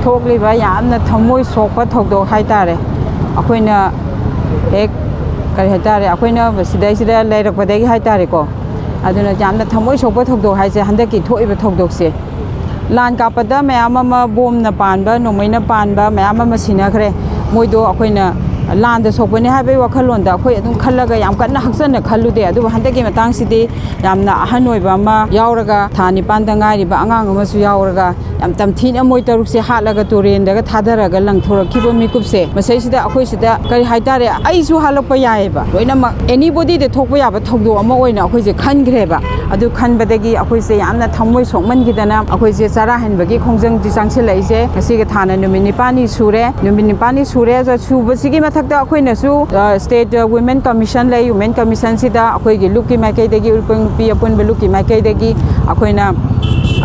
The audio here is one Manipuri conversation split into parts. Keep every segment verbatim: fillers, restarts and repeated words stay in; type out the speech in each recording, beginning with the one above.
ꯊꯣꯛꯂꯤꯕ ꯌꯥꯝꯅ ꯊꯃꯣꯏ ꯁꯣꯛꯄ ꯊꯧꯗꯣꯛ ꯍꯥꯏꯇꯥꯔꯦ꯫ ꯑꯩꯈꯣꯏꯅ ꯍꯦꯛ, ꯀꯔꯤ ꯍꯥꯏꯇꯥꯔꯦ, ꯑꯩꯈꯣꯏꯅ ꯁꯤꯗꯩꯁꯤꯗ ꯂꯩꯔꯛꯄꯗꯒꯤ ꯍꯥꯏꯇꯥꯔꯦꯀꯣ, ꯑꯗꯨꯅ ꯌꯥꯝꯅ ꯊꯃꯣꯏ ꯁꯣꯛꯄ ꯊꯧꯗꯣꯛ ꯍꯥꯏꯁꯦ ꯍꯟꯗꯛꯀꯤ ꯊꯣꯛꯏꯕ ꯊꯧꯗꯣꯛꯁꯦ꯫ ꯂꯥꯟ ꯀꯥꯞꯄꯗ ꯃꯌꯥꯝ ꯑꯃ, ꯕꯣꯝꯅ ꯄꯥꯟꯕ, ꯅꯣꯡꯃꯩꯅ ꯄꯥꯟꯕ ꯃꯌꯥꯝ ꯑꯃ ꯁꯤꯅꯈ꯭ꯔꯦ꯫ ꯃꯣꯏꯗꯣ ꯑꯩꯈꯣꯏꯅ ꯂꯥꯟꯗ ꯁꯣꯛꯄꯅꯤ ꯍꯥꯏꯕꯒꯤ ꯋꯥꯈꯜꯂꯣꯟꯗ ꯑꯩꯈꯣꯏ ꯑꯗꯨꯝ ꯈꯜꯂꯒ ꯌꯥꯝ ꯀꯟꯅ ꯍꯛꯆꯟꯅ ꯈꯜꯂꯨꯗꯦ꯫ ꯑꯗꯨꯕꯨ ꯍꯟꯗꯛꯀꯤ ꯃꯇꯥꯡꯁꯤꯗꯤ ꯌꯥꯝꯅ ꯑꯍꯟ ꯑꯣꯏꯕ ꯑꯃ ꯌꯥꯎꯔꯒ, ꯊꯥ ꯅꯤꯄꯥꯟꯗ ꯉꯥꯏꯔꯤꯕ ꯑꯉꯥꯡ ꯑꯃꯁꯨ ꯌꯥꯎꯔꯒ, ꯌꯥꯝ ꯇꯝꯊꯤꯅ ꯃꯣꯏ ꯇꯔꯨꯛꯁꯦ ꯍꯥꯠꯂꯒ ꯇꯨꯔꯦꯟꯗꯒ ꯊꯥꯗꯔꯒ ꯂꯪꯊꯣꯔꯛꯈꯤꯕ ꯃꯤꯀꯨꯞꯁꯦ, ꯃꯁꯩꯁꯤꯗ ꯑꯩꯈꯣꯏ ꯁꯤꯗ, ꯀꯔꯤ ꯍꯥꯏꯇꯥꯔꯦ, ꯑꯩꯁꯨ ꯍꯥꯠꯂꯛꯄ ꯌꯥꯏꯑꯕ꯫ ꯂꯣꯏꯅꯃꯛ ꯑꯦꯅꯤꯕꯣꯗꯤꯗ ꯊꯣꯛꯄ ꯌꯥꯕ ꯊꯧꯗꯣꯛ ꯑꯃ ꯑꯣꯏꯅ ꯑꯩꯈꯣꯏꯁꯦ ꯈꯟꯈ꯭ꯔꯦꯕ꯫ ꯑꯗꯨ ꯈꯟꯕꯗꯒꯤ ꯑꯩꯈꯣꯏꯁꯦ ꯌꯥꯝꯅ ꯊꯃꯣꯏ ꯁꯣꯛꯃꯟꯈꯤꯗꯅ ꯑꯩꯈꯣꯏꯁꯦ ꯆꯔꯥ ꯍꯦꯟꯕꯒꯤ ꯈꯣꯡꯖꯪꯁꯤ ꯆꯪꯁꯤꯜꯂꯛꯏꯁꯦ꯫ ꯉꯁꯤꯒ ꯊꯥꯅ ꯅꯨꯃꯤꯠ ꯅꯤꯄꯥꯜꯅꯤ ꯁꯨꯔꯦ꯫ ꯅꯨꯃꯤꯠ ꯅꯤꯄꯥꯜꯅꯤ ꯁꯨꯔꯦ꯫ ꯑꯗꯣ ꯁꯨꯕꯁꯤꯒꯤ ꯃꯊꯛꯇ ꯑꯩꯈꯣꯏꯅꯁꯨ, ꯑ, State Women Commission ꯂꯩ꯫ Women Commission ꯁꯤꯗ ꯑꯩꯈꯣꯏꯒꯤ ꯂꯨꯞꯀꯤ ꯃꯥꯏꯀꯩꯗꯒꯤ, ꯎꯔꯤꯄꯣꯛ ꯅꯨꯄꯤ ꯑꯄꯨꯟꯕ ꯂꯨꯞꯀꯤ ꯃꯥꯏꯀꯩꯗꯒꯤ ꯑꯩꯈꯣꯏꯅ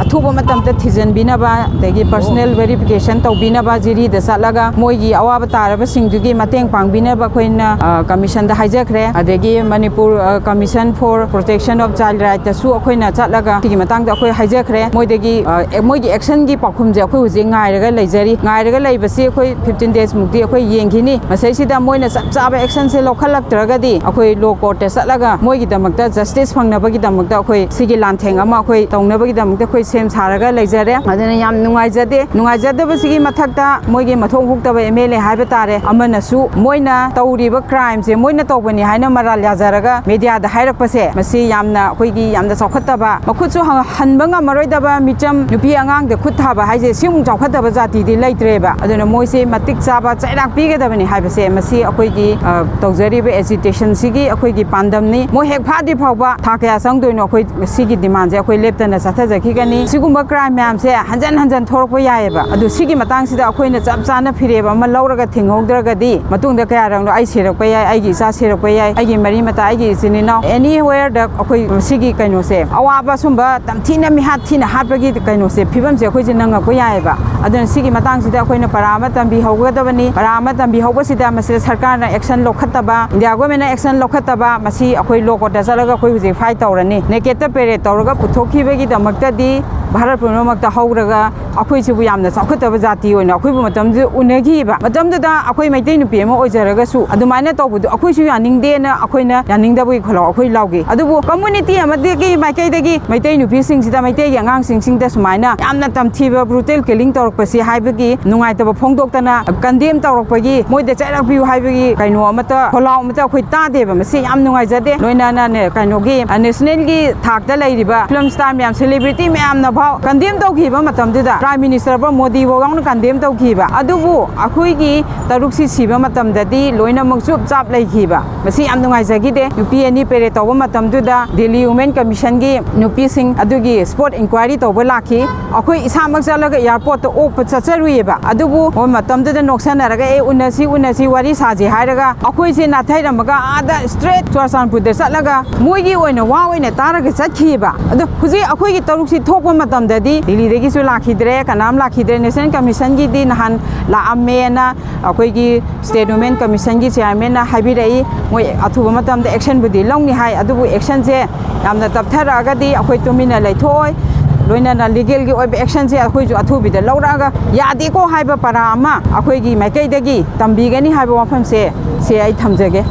ꯑꯊꯨꯕ ꯃꯇꯝꯗ ꯊꯤꯖꯤꯟꯕꯤꯅꯕ, ꯑꯗꯒꯤ personal verification ꯇꯧꯕꯤꯅꯕ, ꯖꯤꯔꯤꯗ ꯆꯠꯂꯒ ꯃꯣꯏꯒꯤ ꯑꯋꯥꯕ ꯇꯥꯔꯕꯁꯤꯡꯗꯨꯒꯤ ꯃꯇꯦꯡ ꯄꯥꯡꯕꯤꯅꯕ ꯑꯩꯈꯣꯏꯅ, ꯑ, commission ꯗ ꯍꯥꯏꯖꯈ꯭ꯔꯦ꯫ ꯑꯗꯒꯤ Manipur, ꯑ, Commission for Protection of Child Right ꯇꯁꯨ ꯑꯩꯈꯣꯏꯅ ꯆꯠꯂꯒ ꯁꯤꯒꯤ ꯃꯇꯥꯡꯗ ꯑꯩꯈꯣꯏ ꯍꯥꯏꯖꯈ꯭ꯔꯦ꯫ ꯃꯣꯏꯗꯒꯤ, ꯑ, ꯑꯦ, ꯃꯣꯏꯒꯤ action ꯒꯤ ꯄꯥꯎꯈꯨꯝꯁꯦ ꯑꯩꯈꯣꯏ ꯍꯧꯖꯤꯛ ꯉꯥꯏꯔꯒ ꯂꯩꯖꯔꯤ꯫ ꯉꯥꯏꯔꯒ ꯂꯩꯕꯁꯤ ꯑꯩꯈꯣꯏ fifteen days ꯃꯨꯛꯇꯤ ꯑꯩꯈꯣꯏ ꯌꯦꯡꯈꯤꯅꯤ꯫ ꯃꯁꯩꯁꯤꯗ ꯃꯣꯏꯅ ꯆꯞ ꯆꯥꯕ action ꯁꯦ ꯂꯧꯈꯠꯂꯛꯇ꯭ꯔꯒꯗꯤ ꯑꯩꯈꯣꯏ law court ꯇ ꯆꯠꯂꯒ ꯃꯣꯏꯒꯤꯗꯃꯛꯇ justice ꯐꯪꯅꯕꯒꯤꯗꯃꯛꯇ ꯑꯩꯈꯣꯏ ꯁꯤꯒꯤ ꯂꯥꯟꯊꯦꯡ ꯑꯃ ꯑꯩꯈꯣꯏ ꯇꯧꯅꯕꯒꯤꯗꯃꯛꯇ ꯑꯩꯈꯣꯏ ꯁꯦꯝ ꯁꯥꯔꯒ ꯂꯩꯖꯔꯦ꯫ ꯑꯗꯨꯅ ꯌꯥꯝ ꯅꯨꯡꯉꯥꯏꯖꯗꯦ꯫ ꯅꯨꯡꯉꯥꯏꯖꯗꯕꯁꯤꯒꯤ ꯃꯊꯛꯇ ꯃꯣꯏꯒꯤ ꯃꯊꯣꯡ ꯍꯨꯛꯇꯕ MLA ꯍꯥꯏꯕ ꯇꯥꯔꯦ ꯑꯃꯅꯁꯨ ꯃꯣꯏꯅ ꯇꯧꯔꯤꯕ crime ꯁꯦ ꯃꯣꯏꯅ ꯇꯧꯕꯅꯤ ꯍꯥꯏꯅ ꯃꯔꯥꯜ ꯌꯥꯖꯔꯒ media ꯗ ꯍꯥꯏꯔꯛꯄꯁꯦ, ꯃꯁꯤ ꯌꯥꯝꯅ ꯑꯩꯈꯣꯏꯒꯤ ꯌꯥꯝꯅ ꯆꯥꯎꯈꯠꯇꯕ, ꯃꯈꯨꯠꯁꯨ ꯍ-, ꯍꯟꯕ ꯉꯝꯃꯔꯣꯏꯗꯕ ꯃꯤꯆꯝ ꯅꯨꯄꯤ ꯑꯉꯥꯡꯗ ꯈꯨꯠ ꯊꯥꯕ ꯍꯥꯏꯁꯦ ꯁꯤꯃꯨꯛ ꯆꯥꯎꯈꯠꯇꯕ ꯖꯥꯇꯤꯗꯤ ꯂꯩꯇ꯭ꯔꯦꯕ꯫ ꯑꯗꯨꯅ ꯃꯣꯏꯁꯦ ꯃꯇꯤꯛ ꯆꯥꯕ ꯆꯩꯔꯥꯛ ꯄꯤꯒꯗꯕꯅꯤ ꯍꯥꯏꯕꯁꯦ ꯃꯁꯤ ꯑꯩꯈꯣꯏꯒꯤ, ꯑ, ꯇꯧꯖꯔꯤꯕ agitation ꯁꯤꯒꯤ ꯑꯩꯈꯣꯏꯒꯤ ꯄꯥꯟꯗꯝꯅꯤ꯫ ꯃꯣꯏ ꯍꯦꯛ ꯐꯥꯗ꯭ꯔꯤ ꯐꯥꯎꯕ ꯊꯥ ꯀꯌꯥ ꯆꯪꯗꯣꯏꯅꯣ ꯑꯩꯈꯣꯏ ꯁꯤꯒꯤ demand ꯁꯦ ꯑꯩꯈꯣꯏ ꯂꯦꯞꯇꯅ ꯆꯠꯊꯖꯈꯤꯒꯅꯤ꯫ ꯁꯤꯒꯨꯝꯕ crime ꯃꯌꯥꯝꯁꯦ ꯍꯟꯖꯟ ꯍꯟꯖꯟ ꯊꯣꯔꯛꯄ ꯌꯥꯏꯑꯕ꯫ ꯑꯗꯨ ꯁꯤꯒꯤ ꯃꯇꯥꯡꯁꯤꯗ ꯑꯩꯈꯣꯏꯅ ꯆꯞ ꯆꯥꯅ ꯐꯤꯔꯦꯞ ꯑꯃ ꯂꯧꯔꯒ ꯊꯤꯡꯍꯧꯗ꯭ꯔꯒꯗꯤ ꯃꯇꯨꯡꯗ ꯀꯌꯥꯔꯛꯅꯣ ꯑꯩ ꯁꯤꯔꯛꯄ ꯌꯥꯏ, ꯑꯩꯒꯤ ꯏꯆꯥ ꯁꯤꯔꯛꯄ ꯌꯥꯏ, ꯑꯩꯒꯤ ꯃꯔꯤ ꯃꯇꯥ, ꯑꯩꯒꯤ ꯏꯆꯤꯟ ꯏꯅꯥꯎ, anywhere ꯗ ꯑꯩꯈꯣꯏ ꯁꯤꯒꯤ ꯀꯩꯅꯣꯁꯦ, ꯑꯋꯥꯕ ꯁꯨꯝꯕ ꯇꯝꯊꯤꯅ ꯃꯤꯍꯥꯠ ꯊꯤꯅ ꯍꯥꯠꯄꯒꯤ ꯀꯩꯅꯣꯁꯦ, ꯐꯤꯕꯝꯁꯦ ꯑꯩꯈꯣꯏꯁꯦ ꯅꯪꯉꯛꯄ ꯌꯥꯏꯑꯕ꯫ ꯑꯗꯨꯅ ꯁꯤꯒꯤ ꯃꯇꯥꯡꯁꯤꯗ ꯑꯩꯈꯣꯏꯅ ꯄꯔꯥ ꯑꯃ ꯇꯝꯕꯤꯍꯧꯒꯗꯕꯅꯤ꯫ ꯄꯔꯥ ꯑꯃ ꯇꯝꯕꯤꯍꯧꯕꯁꯤꯗ ꯃꯁꯤꯗ ꯁꯔꯀꯥꯔꯅ action ꯂꯧꯈꯠꯇꯕ, India government ꯅ action ꯂꯧꯈꯠꯇꯕ, ꯃꯁꯤ ꯑꯩꯈꯣꯏ law court ꯇ ꯆꯠꯂꯒ ꯑꯩꯈꯣꯏ ꯍꯧꯖꯤꯛ fight ꯇꯧꯔꯅꯤ꯫ Naked ꯇ parade ꯇꯧꯔꯒ ꯄꯨꯊꯣꯛꯈꯤꯕꯒꯤꯗꯃꯛꯇꯗꯤ ꯚꯥꯔꯠ ꯄꯨꯝꯅꯃꯛꯇ ꯍꯧꯔꯒ ꯑꯩꯈꯣꯏꯁꯤꯕꯨ ꯌꯥꯝꯅ ꯆꯥꯎꯈꯠꯇꯕ ꯖꯥꯇꯤ ꯑꯣꯏꯅ ꯑꯩꯈꯣꯏꯕꯨ ꯃꯇꯝꯗꯨꯗ ꯎꯅꯈꯤꯕ꯫ ꯃꯇꯝꯗꯨꯗ ꯑꯩꯈꯣꯏ ꯃꯩꯇꯩ ꯅꯨꯄꯤ ꯑꯃ ꯑꯣꯏꯖꯔꯒꯁꯨ ꯑꯗꯨꯃꯥꯏꯅ ꯇꯧꯕꯗꯨ ꯑꯩꯈꯣꯏꯁꯨ ꯌꯥꯅꯤꯡꯗꯦꯅ ꯑꯩꯈꯣꯏꯅ ꯌꯥꯅꯤꯡꯗꯕꯒꯤ ꯈꯣꯜꯂꯥꯎ ꯑꯩꯈꯣꯏ ꯂꯥꯎꯈꯤ꯫ ꯑꯗꯨꯕꯨ community ꯑꯃꯗꯒꯤ ꯃꯥꯏꯀꯩꯗꯒꯤ ꯃꯩꯇꯩ ꯅꯨꯄꯤꯁꯤꯡꯁꯤꯗ, ꯃꯩꯇꯩꯒꯤ ꯑꯉꯥꯡꯁꯤꯡꯁꯤꯡꯗ ꯁꯨꯃꯥꯏꯅ ꯌꯥꯝꯅ ꯇꯝꯊꯤꯕ brutal killing ꯇꯧꯔꯛꯄꯁꯤ ꯍꯥꯏꯕꯒꯤ ꯅꯨꯡꯉꯥꯏꯇꯕ ꯐꯣꯡꯗꯣꯛꯇꯅ, condemn ꯇꯧꯔꯛꯄꯒꯤ, ꯃꯣꯏꯗ ꯆꯩꯔꯛ ꯄꯤꯌꯨ ꯍꯥꯏꯕꯒꯤ ꯀꯩꯅꯣ ꯑꯃꯠꯇ, ꯈꯣꯜꯂꯥꯎ ꯑꯃꯠꯇ ꯑꯩꯈꯣꯏ ꯇꯥꯗꯦꯕ꯫ ꯃꯁꯤ ꯌꯥꯝ ꯅꯨꯡꯉꯥꯏꯖꯗꯦ꯫ ꯂꯣꯏꯅꯅꯅꯦ, ꯀꯩꯅꯣꯒꯤ, national ꯒꯤ ꯊꯥꯛꯇ ꯂꯩꯔꯤꯕ film star ꯃꯌꯥꯝ, celebrity ꯃꯌꯥꯝꯅ ꯐꯥꯎ condemn ꯇꯧꯈꯤꯕ ꯃꯇꯝꯗꯨꯗ, Prime Minister ꯐꯥꯎ, ꯃꯣꯗꯤ ꯐꯥꯎ ꯌꯥꯎꯅ condemn ꯇꯧꯈꯤꯕ꯫ ꯑꯗꯨꯕꯨ ꯑꯩꯈꯣꯏꯒꯤ ꯇꯔꯨꯛꯁꯤ ꯁꯤꯕ ꯃꯇꯝꯗꯗꯤ ꯂꯣꯏꯅꯃꯛ ꯆꯨꯞ ꯆꯥꯞ ꯂꯩꯈꯤꯕ꯫ ꯃꯁꯤ ꯌꯥꯝ ꯅꯨꯡꯉꯥꯏꯖꯈꯤꯗꯦ꯫ ꯅꯨꯄꯤ ꯑꯅꯤ parade ꯇꯧꯕ ꯃꯇꯝꯗꯨꯗ Delhi Women Commission ꯒꯤ ꯅꯨꯄꯤꯁꯤꯡ ꯑꯗꯨꯒꯤ spot inquiry ꯇꯧꯕ ꯂꯥꯛꯈꯤ꯫ ꯑꯩꯈꯣꯏ ꯏꯁꯥꯃꯛ ꯆꯠꯂꯒ airport ꯇ ꯑꯣꯛꯄ ꯆꯠꯆꯔꯨꯏꯌꯦꯕ꯫ ꯑꯗꯨꯕꯨ ꯃꯣꯏ ꯃꯇꯝꯗꯨꯗ ꯅꯣꯛꯁꯟꯅꯔꯒ, "ꯑꯦ, ꯎꯅꯁꯤ, ꯎꯅꯁꯤ, ꯋꯥꯔꯤ ꯁꯥꯁꯤ" ꯍꯥꯏꯔꯒ ꯑꯩꯈꯣꯏꯁꯦ ꯅꯥꯊꯩꯔꯝꯃꯒ ꯑꯥꯗ straight ꯆꯨꯔꯆꯥꯟꯄꯨꯔꯗ ꯆꯠꯂꯒ ꯃꯣꯏꯒꯤ ꯑꯣꯏꯅ ꯋꯥ ꯑꯣꯏꯅ ꯇꯥꯔꯒ ꯆꯠꯈꯤꯕ꯫ ꯑꯗꯣ ꯍꯧꯖꯤꯛ ꯑꯩꯈꯣꯏꯒꯤ ꯇꯔꯨꯛꯁꯤ ꯊꯣꯛꯄ ꯃꯇꯝꯗꯗꯤ ꯗꯤꯜꯂꯤꯗꯒꯤꯁꯨ ꯂꯥꯛꯈꯤꯗ꯭ꯔꯦ, ꯀꯅꯥꯝ ꯂꯥꯛꯈꯤꯗ꯭ꯔꯦ꯫ National Commission ꯒꯤꯗꯤ ꯅꯍꯥꯟ ꯂꯥꯛꯑꯝꯃꯦꯅ ꯑꯩꯈꯣꯏꯒꯤ State Women Commission ꯒꯤ chairman ꯅ ꯍꯥꯏꯕꯤꯔꯛꯏ, ꯃꯣꯏ ꯑꯊꯨꯕ ꯃꯇꯝꯗ action ꯕꯨꯗꯤ ꯂꯧꯅꯤ ꯍꯥꯏ꯫ ꯑꯗꯨꯕꯨ action ꯁꯦ ꯌꯥꯝꯅ ꯇꯞꯊꯔꯛꯑꯒꯗꯤ ꯑꯩꯈꯣꯏ ꯇꯨꯃꯤꯟꯅ ꯂꯩꯊꯣꯛꯑꯣꯏ꯫ ꯂꯣꯏꯅꯅ legal ꯒꯤ ꯑꯣꯏꯕ action ꯁꯦ ꯑꯩꯈꯣꯏꯁꯨ ꯑꯊꯨꯕꯤꯗ ꯂꯧꯔꯛꯑꯒ, ꯌꯥꯗꯦꯀꯣ ꯍꯥꯏꯕ ꯄꯔꯥ ꯑꯃ ꯑꯩꯈꯣꯏꯒꯤ ꯃꯥꯏꯀꯩꯗꯒꯤ ꯇꯝꯕꯤꯒꯅꯤ ꯍꯥꯏꯕ ꯋꯥꯐꯝꯁꯦ, ꯁꯤ ꯑꯩ ꯊꯝꯖꯒꯦ꯫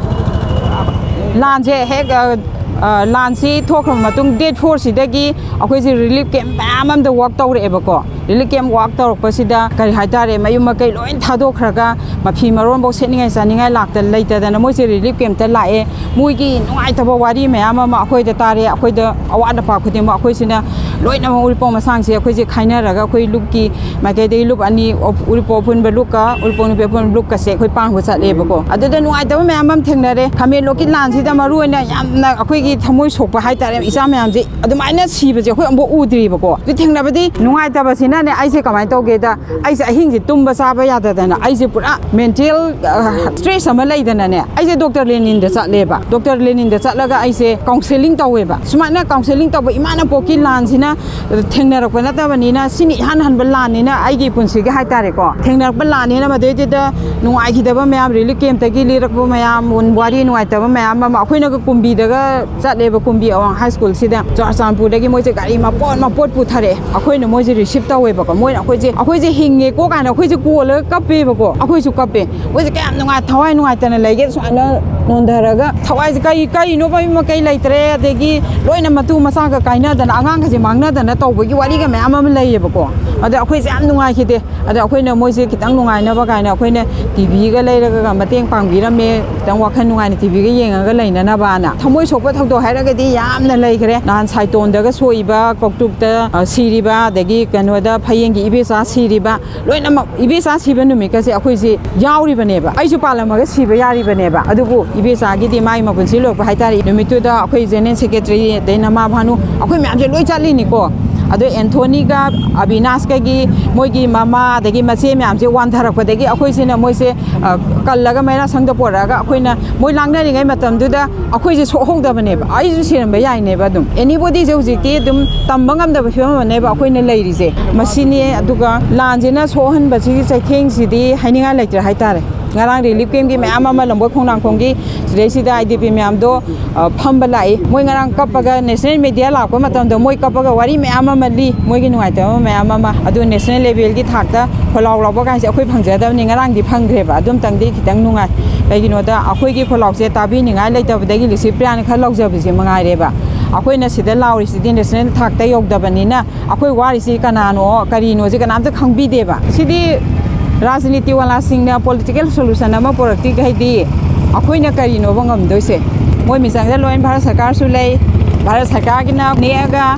ꯂꯥꯟꯁꯦ ꯍꯦꯛ, ꯑ, ꯑ, ꯂꯥꯟꯁꯤ ꯊꯣꯛꯈ꯭ꯔꯕ ꯃꯇꯨꯡ, date four ꯁꯤꯗꯒꯤ ꯑꯩꯈꯣꯏꯁꯦ relief camp ꯃꯌꯥꯝ ꯑꯃꯗ work ꯇꯧꯔꯛꯑꯦꯕꯀꯣ꯫ Relief camp work ꯇꯧꯔꯛꯄꯁꯤꯗ, ꯀꯔꯤ ꯍꯥꯏꯇꯥꯔꯦ, ꯃꯌꯨꯝ ꯃꯀꯩ ꯂꯣꯏ ꯊꯥꯗꯣꯛꯈ꯭ꯔꯒ, ꯃꯐꯤ ꯃꯔꯣꯟꯐꯧ ꯁꯦꯠꯅꯤꯡꯉꯥꯏ ꯆꯥꯅꯤꯡꯉꯥꯏ ꯂꯥꯛꯇ, ꯂꯩꯇꯗꯅ ꯃꯣꯏꯁꯦ relief camp ꯇ ꯂꯥꯛꯑꯦ꯫ ꯃꯣꯏꯒꯤ ꯅꯨꯡꯉꯥꯏꯇꯕ ꯋꯥꯔꯤ ꯃꯌꯥꯝ ꯑꯃ ꯑꯩꯈꯣꯏꯗ ꯇꯥꯔꯦ꯫ ꯑꯩꯈꯣꯏꯗ ꯑꯋꯥꯠ ꯑꯄꯥ ꯈꯨꯗꯤꯡꯃꯛ ꯑꯩꯈꯣꯏꯁꯤꯅ ꯂꯣꯏꯅꯃꯛ ꯎꯔꯤꯄꯣꯛ ꯃꯁꯥꯡꯁꯦ ꯑꯩꯈꯣꯏꯁꯦ ꯈꯥꯏꯅꯔꯒ, ꯑꯩꯈꯣꯏ ꯂꯨꯞꯀꯤ ꯃꯥꯏꯀꯩꯗꯒꯤ ꯂꯨꯞ ꯑꯅꯤ, ꯎꯔꯤꯄꯣꯛ ꯑꯄꯨꯟꯕ ꯂꯨꯞꯀ ꯎꯔꯤꯄꯣꯛ ꯅꯨꯄꯤ ꯑꯄꯨꯟꯕ ꯂꯨꯞꯀꯁꯦ ꯑꯩꯈꯣꯏ ꯄꯥꯡꯕ ꯆꯠꯂꯦꯕꯀꯣ꯫ ꯑꯗꯨꯗ ꯅꯨꯡꯉꯥꯏꯇꯕ ꯃꯌꯥꯝ ꯑꯃ ꯊꯦꯡꯅꯔꯦ꯫ ꯈꯥꯃꯦꯟ ꯂꯣꯛꯀꯤ ꯂꯥꯟꯁꯤꯗ ꯃꯔꯨ ꯑꯣꯏꯅ ꯌꯥꯝꯅ ꯑꯩꯈꯣꯏꯒꯤ ꯊꯃꯣꯏ ꯁꯣꯛꯄ ꯍꯥꯏꯇꯥꯔꯦ, ꯏꯆꯥ ꯃꯌꯥꯝꯁꯦ ꯑꯗꯨꯃꯥꯏꯅ ꯁꯤꯕꯁꯦ ꯑꯩꯈꯣꯏ ꯑꯃꯨꯛ ꯎꯗ꯭ꯔꯤꯕꯀꯣ꯫ ꯑꯗꯨ ꯊꯦꯡꯅꯕꯗꯤ ꯅꯨꯡꯉꯥꯏꯇꯕꯁꯤꯅꯅꯦ, ꯑꯩꯁꯦ ꯀꯃꯥꯏꯅ ꯇꯧꯒꯦꯗ, ꯑꯩꯁꯦ ꯑꯍꯤꯡꯁꯦ ꯇꯨꯝꯕ ꯆꯥꯕ ꯌꯥꯗꯗꯅ, ꯑꯩꯁꯦ ꯄꯨꯔꯥ mental, ꯑ, stress ꯑꯃ ꯂꯩꯗꯅꯅꯦ, ꯑꯩꯁꯦ Doctor Lenin ꯗ ꯆꯠꯂꯦꯕ꯫ Doctor Lenin ꯗ ꯆꯠꯂꯒ ꯑꯩꯁꯦ counselling ꯇꯧꯋꯦꯕ꯫ ꯁꯨꯃꯥꯏꯅ counselling ꯇꯧꯕ, ꯏꯃꯥꯅ ꯄꯣꯛꯀꯤ ꯂꯥꯟꯁꯤꯅ ꯊꯦꯡꯅꯔꯛꯄ ꯅꯠꯇꯕꯅꯤꯅ, ꯁꯤꯅ ꯏꯍꯥꯟ ꯍꯟꯕ ꯂꯥꯟꯅꯤꯅ ꯑꯩꯒꯤ ꯄꯨꯟꯁꯤꯒꯤ ꯍꯥꯏꯇꯥꯔꯦꯀꯣ, ꯊꯦꯡꯅꯔꯛꯄ ꯂꯥꯟꯅꯤꯅ, ꯃꯗꯩꯗꯨꯗ ꯅꯨꯡꯉꯥꯏꯈꯤꯗꯕ ꯃꯌꯥꯝ, relief camp ꯇꯒꯤ ꯂꯤꯔꯛꯄ ꯃꯌꯥꯝ, ꯋꯥꯔꯤ ꯅꯨꯡꯉꯥꯏꯇꯕ ꯃꯌꯥꯝ ꯑꯃ, ꯑꯩꯈꯣꯏꯅꯒ ꯀꯨꯝꯕꯤꯗꯒ ꯆꯠꯂꯦꯕ ꯀꯨꯝꯕꯤ ꯑꯋꯥꯡ ꯍꯥꯏ ꯁ꯭ꯀꯨꯜꯁꯤꯗ꯫ ꯆꯨꯔꯆꯥꯟꯄꯨꯔꯗꯒꯤ ꯃꯣꯏꯁꯦ ꯒꯥꯔꯤ ꯃꯄꯣꯠ ꯃꯄꯣꯠ ꯄꯨꯊꯔꯛꯑꯦ꯫ ꯑꯩꯈꯣꯏꯅ ꯃꯣꯏꯁꯦ ꯔꯤꯁꯤꯞ ꯇꯧꯋꯦꯕꯀꯣ꯫ ꯃꯣꯏꯅ ꯑꯩꯈꯣꯏꯁꯦ, "ꯑꯩꯈꯣꯏꯁꯦ ꯍꯤꯡꯉꯦꯀꯣ" ꯀꯥꯏꯅ ꯑꯩꯈꯣꯏꯁꯦ ꯀꯣꯜꯂꯒ ꯀꯞꯄꯦꯕꯀꯣ꯫ ꯑꯩꯈꯣꯏꯁꯨ ꯀꯞꯄꯦ꯫ ꯃꯣꯏꯁꯦ ꯀꯌꯥꯝ ꯅꯨꯡꯉꯥꯏ, ꯊꯋꯥꯏ ꯅꯨꯡꯉꯥꯏꯇꯅ ꯂꯩꯒꯦ ꯁꯨꯃꯥꯏꯅ ꯅꯣꯟꯊꯔꯒ꯫ ꯊꯋꯥꯏꯁꯦ ꯀꯔꯤ, ꯀꯔꯤꯅꯣ ꯃꯐꯝ ꯃꯀꯩ ꯂꯩꯇ꯭ꯔꯦ꯫ ꯑꯗꯒꯤ ꯂꯣꯏꯅ ꯃꯇꯨ ꯃꯆꯥꯒ ꯀꯥꯏꯅꯗꯅ, ꯑꯉꯥꯡꯒꯁꯦ ꯃꯥꯡꯅꯗꯅ ꯇꯧꯕꯒꯤ ꯋꯥꯔꯤꯒ ꯃꯌꯥꯝ ꯑꯃ ꯂꯩꯌꯦꯕꯀꯣ꯫ ꯑꯗ ꯑꯩꯈꯣꯏꯁꯦ ꯌꯥꯝ ꯅꯨꯡꯉꯥꯏꯈꯤꯗꯦ꯫ ꯑꯗ ꯑꯩꯈꯣꯏꯅ ꯃꯣꯏꯁꯦ ꯈꯤꯇꯪ ꯅꯨꯡꯉꯥꯏꯅꯕ ꯀꯥꯏꯅ ꯑꯩꯈꯣꯏꯅ ꯇꯤ ꯚꯤꯒ ꯂꯩꯔꯒ ꯃꯇꯦꯡ ꯄꯥꯡꯕꯤꯔꯝꯃꯦ, ꯈꯤꯇꯪ ꯋꯥꯈꯜ ꯅꯨꯡꯉꯥꯏꯅ ꯇꯤ ꯚꯤꯒ ꯌꯦꯡꯉꯒ ꯂꯩꯅꯅꯕꯅ꯫ ꯊꯃꯣꯏ ꯁꯣꯛꯄ ꯊꯧꯗꯣꯛ ꯍꯥꯏꯔꯒꯗꯤ ꯌꯥꯝꯅ ꯂꯩꯈ꯭ꯔꯦ꯫ ꯅꯍꯥꯟ ꯁꯥꯏꯇꯣꯟꯗꯒ ꯁꯣꯛꯏꯕ, ꯀꯧꯇ꯭ꯔꯨꯛꯇ, ꯑ, ꯁꯤꯔꯤꯕ, ꯑꯗꯒꯤ ꯀꯩꯅꯣꯗ ꯐꯌꯦꯡꯒꯤ ꯏꯕꯦꯆꯥ ꯁꯤꯔꯤꯕ, ꯂꯣꯏꯅꯃꯛ ꯏꯕꯦꯆꯥ ꯁꯤꯕ ꯅꯨꯃꯤꯠꯀꯁꯦ ꯑꯩꯈꯣꯏꯁꯦ ꯌꯥꯎꯔꯤꯕꯅꯦꯕ꯫ ꯑꯩꯁꯨ ꯄꯥꯜꯂꯝꯃꯒ ꯁꯤꯕ ꯌꯥꯔꯤꯕꯅꯦꯕ꯫ ꯑꯗꯨꯕꯨ ꯏꯕꯦꯆꯥꯒꯤꯗꯤ ꯃꯥꯒꯤ ꯃꯄꯨꯟꯁꯤ ꯂꯣꯏꯔꯛꯄ ꯍꯥꯏꯇꯥꯔꯦ, ꯅꯨꯃꯤꯠꯇꯨꯗ ꯑꯩꯈꯣꯏ ꯖꯦꯅꯔꯦꯜ ꯁꯦꯀ꯭ꯔꯦꯇꯔꯤ, ꯑꯗꯩ ꯅꯃꯥ ꯚꯥꯅꯨ, ꯑꯩꯈꯣꯏ ꯃꯌꯥꯝꯁꯦ ꯂꯣꯏ ꯆꯠꯂꯤꯅꯤꯀꯣ꯫ ꯑꯗꯣ ꯑꯦꯟꯊꯣꯅꯤꯒ ꯑꯕꯤꯅꯥꯁꯀꯒꯤ ꯃꯣꯏꯒꯤ ꯃꯃꯥ ꯑꯗꯒꯤ ꯃꯆꯦ ꯃꯌꯥꯝꯁꯦ ꯋꯥꯟꯊꯔꯛꯄꯗꯒꯤ ꯑꯩꯈꯣꯏꯁꯤꯅ ꯃꯣꯏꯁꯦ, ꯑ, ꯀꯜꯂꯒ ꯃꯩꯔꯥꯁꯪꯗ ꯄꯣꯔꯛꯑꯒ ꯑꯩꯈꯣꯏꯅ ꯃꯣꯏ ꯂꯥꯡꯅꯔꯤꯉꯩ ꯃꯇꯝꯗꯨꯗ ꯑꯩꯈꯣꯏꯁꯦ ꯁꯣꯛꯍꯧꯗꯕꯅꯦꯕ꯫ ꯑꯩꯁꯨ ꯁꯤꯔꯝꯕ ꯌꯥꯏꯅꯦꯕ꯫ ꯑꯗꯨꯝ ꯑꯦꯅꯤꯕꯣꯗꯤꯁꯦ ꯍꯧꯖꯤꯛꯇꯤ ꯑꯗꯨꯝ ꯇꯝꯕ ꯉꯝꯗꯕ ꯐꯤꯕꯝ ꯑꯃꯅꯦꯕ ꯑꯩꯈꯣꯏꯅ ꯂꯩꯔꯤꯁꯦ꯫ ꯃꯁꯤꯅꯦ꯫ ꯑꯗꯨꯒ ꯂꯥꯟꯁꯤꯅ ꯁꯣꯛꯍꯟꯕꯁꯤꯒꯤ ꯆꯩꯊꯦꯡꯁꯤꯗꯤ ꯍꯥꯏꯅꯤꯡꯉꯥꯏ ꯂꯩꯇ꯭ꯔꯦ ꯍꯥꯏꯇꯥꯔꯦ꯫ ꯉꯔꯥꯡ ꯔꯤꯂꯤꯐ ꯀꯦꯝꯒꯤ ꯃꯌꯥꯝ ꯑꯃ ꯂꯝꯕꯣꯏ ꯈꯣꯡꯅꯥꯡꯈꯣꯡꯒꯤ ꯁꯤꯗꯩꯁꯤꯗ ꯑꯥꯏ ꯗꯤ ꯄꯤ ꯃꯌꯥꯝꯗꯣ, ꯑ, ꯐꯝꯕ ꯂꯥꯛꯏ꯫ ꯃꯣꯏ ꯉꯔꯥꯡ ꯀꯞꯄꯒ ꯅꯦꯁꯅꯦꯜ ꯃꯦꯗꯤꯌꯥ ꯂꯥꯛꯄ ꯃꯇꯝꯗ ꯃꯣꯏ ꯀꯞꯄꯒ ꯋꯥꯔꯤ ꯃꯌꯥꯝ ꯑꯃ ꯂꯤ, ꯃꯣꯏꯒꯤ ꯅꯨꯡꯉꯥꯏꯇꯕ ꯃꯌꯥꯝ ꯑꯃ꯫ ꯑꯗꯨ ꯅꯦꯁꯅꯦꯜ ꯂꯦꯚꯦꯜꯒꯤ ꯊꯥꯛꯇ ꯈꯣꯜꯂꯥꯎ ꯂꯥꯎꯕ ꯀꯥꯏꯁꯦ ꯑꯩꯈꯣꯏ ꯐꯪꯖꯗꯕꯅꯤ꯫ ꯉꯔꯥꯡꯗꯤ ꯐꯪꯈ꯭ꯔꯦꯕ꯫ ꯑꯗꯨꯝꯇꯪꯗꯤ ꯈꯤꯇꯪ ꯅꯨꯡꯉꯥꯏ꯫ ꯀꯩꯒꯤꯅꯣꯗ ꯑꯩꯈꯣꯏꯒꯤ ꯈꯣꯜꯂꯥꯎꯁꯦ ꯇꯥꯕꯤꯅꯤꯡꯉꯥꯏ ꯂꯩꯇꯕꯗꯒꯤ ꯂꯤꯁꯤꯄ꯭ꯔꯤꯌꯥꯅ ꯈꯔ ꯂꯧꯖꯕꯁꯦ ꯃꯉꯥꯏꯔꯦꯕ꯫ ꯑꯩꯈꯣꯏꯅ ꯁꯤꯗ ꯂꯥꯎꯔꯤꯁꯤꯗꯤ ꯅꯦꯁꯅꯦꯜ ꯊꯥꯛꯇ ꯌꯧꯗꯕꯅꯤꯅ ꯑꯩꯈꯣꯏ ꯋꯥꯔꯤꯁꯤ ꯀꯅꯥꯅꯣ, ꯀꯔꯤꯅꯣꯁꯦ ꯀꯅꯥꯝꯇ ꯈꯪꯕꯤꯗꯦꯕ꯫ ꯁꯤꯗꯤ ꯔꯥꯖꯅꯤꯇꯤ ꯋꯥꯂꯥꯁꯤꯡꯅ ꯄꯣꯂꯤꯇꯤꯀꯦꯜ ꯁꯣꯂꯨꯁꯟ ꯑꯃ ꯄꯨꯔꯛꯇ꯭ꯔꯤꯈꯩꯗꯤ ꯑꯩꯈꯣꯏꯅ ꯀꯔꯤꯅꯣꯕ ꯉꯝꯗꯣꯏꯁꯦ? ꯃꯣꯏ ꯃꯤꯆꯪꯗ ꯂꯣꯏꯅ ꯚꯥꯔꯠ ꯁꯔꯀꯥꯔꯁꯨ ꯂꯩ꯫ ꯚꯥꯔꯠ ꯁꯔꯀꯥꯔꯒꯤꯅ ꯅꯦꯛꯑꯒ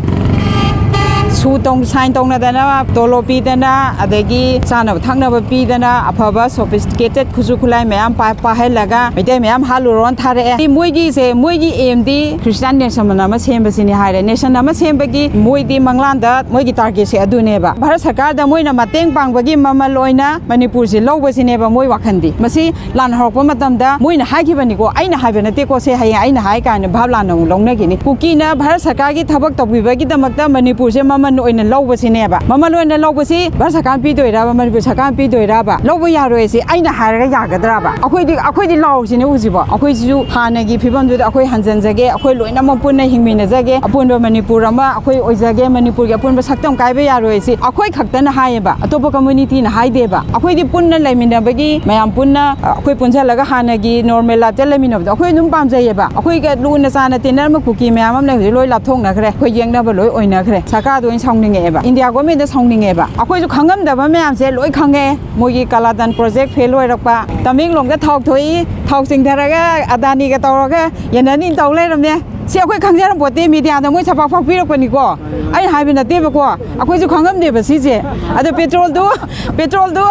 ꯁꯨ ꯇꯧ-, ꯁꯥꯏꯟ ꯇꯧꯅꯗꯅ, ꯇꯣꯂꯣꯞ ꯄꯤꯗꯅ, ꯑꯗꯒꯤ ꯆꯥꯅꯕ ꯊꯛꯅꯕ ꯄꯤꯗꯅ, ꯑꯐꯕ ꯁꯣꯐꯤꯁꯇꯤꯀꯦꯇꯦꯠ ꯈꯨꯠꯁꯨ ꯈꯨꯠꯂꯥꯏ ꯃꯌꯥꯝ ꯄꯥ-, ꯄꯥꯏꯍꯜꯂꯒ ꯃꯩꯇꯩ ꯃꯌꯥꯝ ꯍꯥꯠꯂꯨꯔꯣꯅ ꯊꯥꯔꯛꯑꯦ꯫ ꯃꯣꯏꯒꯤꯁꯦ, ꯃꯣꯏꯒꯤ ꯑꯦꯝꯗꯤ ꯈ꯭ꯔꯤꯁꯇꯤꯌꯥꯟ ꯅꯦꯁꯟ ꯑꯃ ꯁꯦꯝꯕꯁꯤꯅꯤ ꯍꯥꯏꯔꯦ꯫ ꯅꯦꯁꯟ ꯑꯃ ꯁꯦꯝꯕꯒꯤ ꯃꯣꯏꯗꯤ ꯃꯪꯂꯥꯟꯗ ꯃꯣꯏꯒꯤ ꯇꯥꯔꯒꯦꯠꯁꯦ ꯑꯗꯨꯅꯦꯕ꯫ ꯚꯥꯔꯠ ꯁꯔꯀꯥꯔꯗ ꯃꯣꯏꯅ ꯃꯇꯦꯡ ꯄꯥꯡꯕꯒꯤ ꯃꯃꯜ ꯑꯣꯏꯅ ꯃꯅꯤꯄꯨꯔꯁꯦ ꯂꯧꯕꯁꯤꯅꯦꯕ ꯃꯣꯏ ꯋꯥꯈꯜꯗꯤ꯫ ꯃꯁꯤ ꯂꯥꯟ ꯍꯧꯔꯛꯄ ꯃꯇꯝꯗ ꯃꯣꯏꯅ ꯍꯥꯏꯈꯤꯕꯅꯤꯀꯣ, ꯑꯩꯅ ꯍꯥꯏꯕ ꯅꯠꯇꯦꯀꯣ, ꯁꯦ ꯍꯌꯦꯡ ꯑꯩꯅ ꯍꯥꯏ ꯀꯥꯏꯅ ꯚꯥꯞ ꯂꯥꯟꯅ ꯑꯃꯨꯛ ꯂꯧꯅꯈꯤꯅꯤ꯫ ꯀꯨꯀꯤꯅ ꯚꯥꯔꯠ ꯁꯔꯀꯥꯔꯒꯤ ꯊꯕꯛ ꯇꯧꯕꯤꯕꯒꯤꯗꯃꯛꯇ ꯃꯅꯤꯄꯨꯔꯁꯦ ꯃꯃꯜ ꯑꯣꯏꯅ ꯂꯧꯕꯁꯤꯅꯦꯕ꯫ ꯃꯃꯜ ꯑꯣꯏꯅ ꯂꯧꯕꯁꯤ ꯚꯥꯔꯠ ꯁꯔꯀꯥꯔꯅ ꯄꯤꯗꯣꯏꯔꯕ, ꯃꯅꯤꯄꯨꯔ ꯁꯔꯀꯥꯔꯅ ꯄꯤꯗꯣꯏꯔꯕ? ꯂꯧꯕ ꯌꯥꯔꯣꯏꯁꯤ ꯑꯩꯅ ꯍꯥꯏꯔꯒ ꯌꯥꯒꯗ꯭ꯔꯕ? ꯑꯩꯈꯣꯏꯗꯤ, ꯑꯩꯈꯣꯏꯗꯤ ꯂꯥꯎꯔꯤꯁꯤꯅꯦ ꯍꯧꯖꯤꯛꯐꯥꯎ꯫ ꯑꯩꯈꯣꯏꯁꯤꯁꯨ ꯍꯥꯟꯅꯒꯤ ꯐꯤꯕꯝꯗꯨꯗ ꯑꯩꯈꯣꯏ ꯍꯟꯖꯟꯖꯒꯦ, ꯑꯩꯈꯣꯏ ꯂꯣꯏꯅꯃꯛ ꯄꯨꯟꯅ ꯍꯤꯡꯃꯤꯟꯅꯖꯒꯦ, ꯑꯄꯨꯟꯕ ꯃꯅꯤꯄꯨꯔ ꯑꯃ ꯑꯩꯈꯣꯏ ꯑꯣꯏꯖꯒꯦ, ꯃꯅꯤꯄꯨꯔꯒꯤ ꯑꯄꯨꯟꯕ ꯁꯛꯇꯝ ꯀꯥꯏꯕ ꯌꯥꯔꯣꯏꯁꯤ ꯑꯩꯈꯣꯏ ꯈꯛꯇꯅ ꯍꯥꯏꯌꯦꯕ, ꯑꯇꯣꯞꯄ ꯀꯝꯃꯨꯅꯤꯇꯤꯅ ꯍꯥꯏꯗꯦꯕ꯫ ꯑꯩꯈꯣꯏꯗꯤ ꯄꯨꯟꯅ ꯂꯩꯃꯤꯟꯅꯕꯒꯤ, ꯃꯌꯥꯝ ꯄꯨꯟꯅ, ꯑ, ꯑꯩꯈꯣꯏ ꯄꯨꯟꯁꯤꯜꯂꯒ ꯍꯥꯟꯅꯒꯤ ꯅꯣꯔꯃꯦꯜ ꯂꯥꯏꯐꯇ ꯂꯩꯃꯤꯟꯅꯕꯗꯣ ꯑꯩꯈꯣꯏ ꯑꯗꯨꯝ ꯄꯥꯝꯖꯩꯌꯦꯕ꯫ ꯑꯩꯈꯣꯏꯒ ꯂꯨꯅ ꯆꯥꯟꯅ ꯇꯤꯟꯅꯔꯝꯕ ꯀꯨꯀꯤ ꯃꯌꯥꯝ ꯑꯃ ꯂꯩ, ꯍꯧꯖꯤꯛ ꯂꯣꯏ ꯂꯥꯞꯊꯣꯛꯅꯈ꯭ꯔꯦ, ꯑꯩꯈꯣꯏ ꯌꯦꯛꯅꯕ ꯂꯣꯏ ꯑꯣꯏꯅꯈ꯭ꯔꯦ, ꯁꯔꯀꯥꯔꯗ ꯑꯣꯏꯅ ꯁꯥꯎꯅꯤꯡꯉꯛꯑꯦꯕ, ꯏꯟꯗꯤꯌꯥ ꯒꯣꯔꯃꯦꯟꯗ ꯁꯥꯎꯅꯤꯡꯉꯛꯑꯦꯕ꯫ ꯑꯩꯈꯣꯏꯁꯨ ꯈꯪꯉꯝꯗꯕ ꯃꯌꯥꯝꯁꯦ ꯂꯣꯏ ꯈꯪꯉꯦ꯫ ꯃꯣꯏꯒꯤ ꯀꯥꯂꯥꯗꯥꯟ ꯄ꯭ꯔꯣꯖꯦꯛ ꯐꯦꯜ ꯑꯣꯏꯔꯛꯄ, ꯇꯃꯦꯡꯂꯣꯡꯗ ꯊꯥꯎ ꯊꯣꯛꯏ, ꯊꯥꯎ ꯆꯤꯡꯊꯔꯒ ꯑꯗꯥꯅꯤꯒ ꯇꯧꯔꯒ ꯌꯦꯟꯅꯅꯤ ꯇꯧ ꯂꯩꯔꯝꯃꯦ꯫ ꯁꯤ ꯑꯩꯈꯣꯏ ꯈꯪꯖꯔꯝꯄꯣꯠꯇꯦ, ꯃꯤꯗꯤꯌꯥꯗ ꯃꯣꯏ ꯁꯄꯥꯛ ꯐꯥꯛꯄꯤꯔꯛꯄꯅꯤꯀꯣ꯫ ꯑꯩ ꯍꯥꯏꯕ ꯅꯠꯇꯦꯕꯀꯣ, ꯑꯩꯈꯣꯏꯁꯨ ꯈꯪꯉꯝꯗꯦꯕ ꯁꯤꯁꯦ꯫ ꯑꯗꯣ ꯄꯦꯇ꯭ꯔꯣꯜꯗꯨ, ꯄꯦꯇ꯭ꯔꯣꯜꯗꯨ,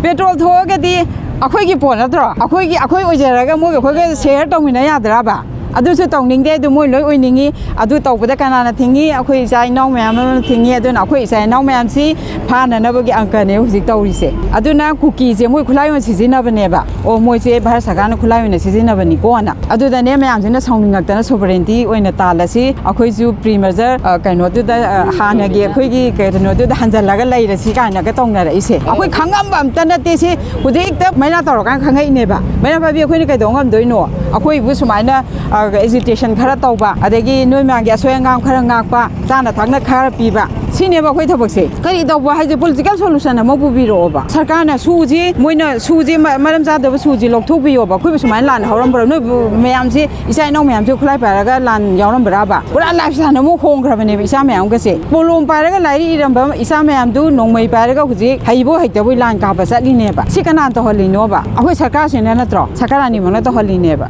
ꯄꯦꯇ꯭ꯔꯣꯜ ꯊꯣꯛꯑꯒꯗꯤ ꯑꯩꯈꯣꯏꯒꯤ ꯄꯣꯠ ꯅꯠꯇ꯭ꯔꯣ? ꯑꯩꯈꯣꯏꯒꯤ, ꯑꯩꯈꯣꯏ ꯑꯣꯏꯖꯔꯒ ꯃꯣꯏꯒ ꯑꯩꯈꯣꯏꯒ ꯁꯦꯌꯔ ꯇꯧꯃꯤꯟꯅ ꯌꯥꯗ꯭ꯔꯕ? ꯑꯗꯨꯁꯨ ꯇꯧꯅꯤꯡꯗꯦ, ꯑꯗꯨ ꯃꯣꯏ ꯂꯣꯏ ꯑꯣꯏꯅꯤꯡꯉꯤ꯫ ꯑꯗꯨ ꯇꯧꯕꯗ ꯀꯅꯥꯅ ꯊꯤꯡꯉꯤ? ꯑꯩꯈꯣꯏ ꯏꯆꯥ ꯏꯅꯥꯎ ꯃꯌꯥꯝ ꯑꯃ ꯊꯤꯡꯉꯤ꯫ ꯑꯗꯨꯅ ꯑꯩꯈꯣꯏ ꯏꯆꯥ ꯏꯅꯥꯎ ꯃꯌꯥꯝꯁꯤ ꯐꯥꯅꯅꯕꯒꯤ ꯑꯪꯀꯅꯦ ꯍꯧꯖꯤꯛ ꯇꯧꯔꯤꯁꯦ꯫ ꯑꯗꯨꯅ ꯀꯨꯀꯤꯁꯦ ꯃꯣꯏ ꯈꯨꯠꯂꯥꯏ ꯑꯣꯏꯅ ꯁꯤꯖꯤꯟꯅꯕꯅꯦꯕ꯫ ꯑꯣ, ꯃꯣꯏꯁꯦ ꯚꯥꯔꯠ ꯁꯔꯀꯥꯔꯅ ꯈꯨꯠꯂꯥꯏ ꯑꯣꯏꯅ ꯁꯤꯖꯤꯟꯅꯕꯅꯤꯀꯣꯅ꯫ ꯑꯗꯨꯗꯅꯦ ꯃꯌꯥꯝꯁꯤꯅ ꯁꯥꯎꯅꯤꯡꯉꯛꯇꯅ ꯁꯣꯚꯔꯦꯟꯇꯤ ꯑꯣꯏꯅ ꯇꯥꯜꯂꯁꯤ, ꯑꯩꯈꯣꯏꯁꯨ ꯄ꯭ꯔꯤ ꯃꯔꯖꯔ, ꯑ, ꯀꯩꯅꯣꯗꯨꯗ, ꯑ, ꯍꯥꯟꯅꯒꯤ ꯑꯩꯈꯣꯏꯒꯤ ꯀꯩꯅꯣꯗꯨꯗ ꯍꯟꯖꯜꯂꯒ ꯂꯩꯔꯁꯤ ꯀꯥꯏꯅꯒ ꯇꯧꯅꯔꯛꯏꯁꯦ꯫ ꯑꯩꯈꯣꯏ ꯈꯪꯉꯝꯕ ꯑꯝꯇ ꯅꯠꯇꯦ ꯁꯤ꯫ ꯍꯧꯖꯤꯛ ꯍꯦꯛꯇ ꯃꯩꯔꯥ ꯇꯧꯔꯀꯥꯟꯗ ꯈꯪꯉꯛꯏꯅꯦꯕ꯫ ꯃꯩꯔꯥ ꯄꯥꯏꯕꯤ ꯑꯩꯈꯣꯏꯅ ꯀꯩꯗꯧ ꯉꯝꯗꯣꯏꯅꯣ? ꯑꯩꯈꯣꯏꯕꯨ ꯁꯨꯃꯥꯏꯅ, ꯑ, ꯑꯦꯖꯤꯇꯦꯁꯟ ꯈꯔ ꯇꯧꯕ, ꯑꯗꯒꯤ ꯅꯣꯏ ꯃꯌꯥꯝꯒꯤ ꯑꯁꯣꯏ ꯑꯉꯥꯝ ꯈꯔ ꯉꯥꯛꯄ, ꯆꯥꯅ ꯊꯛꯅ ꯈꯔ ꯄꯤꯕ, ꯁꯤꯅꯦꯕ ꯑꯩꯈꯣꯏ ꯊꯕꯛꯁꯦ꯫ ꯀꯔꯤ ꯇꯧꯕ ꯍꯥꯏꯁꯦ? ꯄꯣꯂꯤꯇꯤꯀꯦꯜ ꯁꯣꯂꯨꯁꯟ ꯑꯃ ꯄꯨꯕꯤꯔꯛꯑꯣꯕ꯫ ꯁꯔꯀꯥꯔꯅ ꯁꯨꯁꯤ, ꯃꯣꯏꯅ ꯁꯨꯁꯤ ꯃ-, ꯃꯔꯝ ꯆꯥꯗꯕ ꯁꯨꯁꯤ ꯂꯧꯊꯣꯛꯄꯤꯌꯣꯕ꯫ ꯑꯩꯈꯣꯏꯕꯨ ꯁꯨꯃꯥꯏꯅ ꯂꯥꯟꯅ ꯍꯧꯔꯝꯕ꯭ꯔꯣ? ꯅꯣꯏꯕꯨ ꯃꯌꯥꯝꯁꯤ, ꯏꯆꯥ ꯏꯅꯥꯎ ꯃꯌꯥꯝꯁꯤ ꯈꯨꯠꯂꯥꯏ ꯄꯥꯏꯔꯒ ꯂꯥꯟ ꯌꯥꯎꯔꯝꯕ꯭ꯔꯥꯕ? ꯄꯨꯔꯥ ꯂꯥꯏꯐ ꯁ꯭ꯇꯥꯏꯜ ꯑꯃ ꯍꯣꯡꯈ꯭ꯔꯕꯅꯦꯕ ꯏꯆꯥ ꯃꯌꯥꯝꯒꯁꯦ꯫ ꯀꯣꯂꯣꯝ ꯄꯥꯏꯔꯒ ꯂꯥꯏꯔꯤꯛ ꯏꯔꯝꯕ ꯏꯆꯥ ꯃꯌꯥꯝꯗꯨ ꯅꯣꯡꯃꯩ ꯄꯥꯏꯔꯒ ꯍꯧꯖꯤꯛ ꯍꯩꯕꯣꯏ ꯍꯩꯇꯕꯣꯏ ꯂꯥꯟ ꯀꯥꯞꯄ ꯆꯠꯂꯤꯅꯦꯕ꯫ ꯁꯤ ꯀꯅꯥꯅ ꯇꯧꯍꯜꯂꯤꯅꯣꯕ? ꯑꯩꯈꯣꯏ ꯁꯔꯀꯥꯔꯁꯤꯅ ꯅꯠꯇ꯭ꯔꯣ? ꯁꯔꯀꯥꯔ ꯑꯅꯤꯃꯛꯅ ꯇꯧꯍꯜꯂꯤꯅꯦꯕ꯫